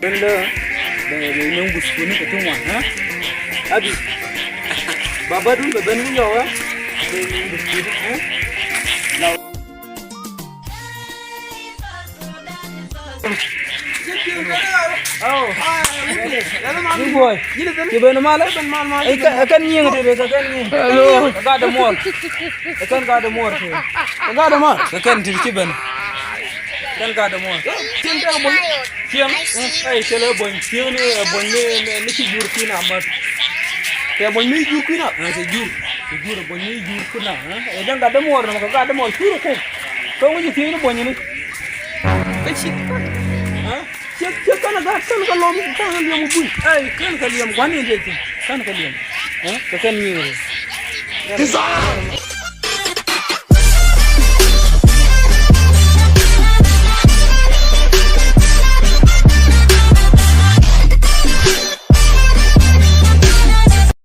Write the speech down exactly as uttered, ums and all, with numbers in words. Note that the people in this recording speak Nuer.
Ben lä bɛ bɛ nyɔŋ buskuni kɛ ti ŋuan, ha? Abi. Baba dun bɛ ben ki yɔw, ha? Bɛ nyɔŋ buskuni, ha? Ni buɔy. Ci ben mal. Ɛ kɛn nyiŋ ti, ɛ kɛn nyiŋ. Hello. Ɛ gat dɛ muɔl. Ɛ kɛn gat dɛ muɔl ti. Ɛ gat dɛ muɔl. Ɛ kɛn ti ci ben. Kɛn gat dɛ muɔl. Cieŋ, ɛ cɛ lɛ buɔny cieŋ ni, ɛ buɔny ni, ni ci jur kui̱n a mät. Cɛ buɔny ni jur kui̱n a. Ɛ cɛ jur. Cɛ jur, ɛ buɔny ni jur kui̱n a. Ɛ jɛn gat dɛ muɔl nɔmɔ kɛ gat dɛ muɔl cur kum. Kɛ ŋuci cieŋ ni buɔny ni. Kä ci. Ciek, ciek kɛn kä, kɛn kä lɔm, kɛn kä liɛm buny. Ɛ, kɛn kä liɛm, gua̱n in dee thi̱n. Kɛn kä liɛm. Ɛ, kɛ kɛn nyiŋ ri. Ti zaa.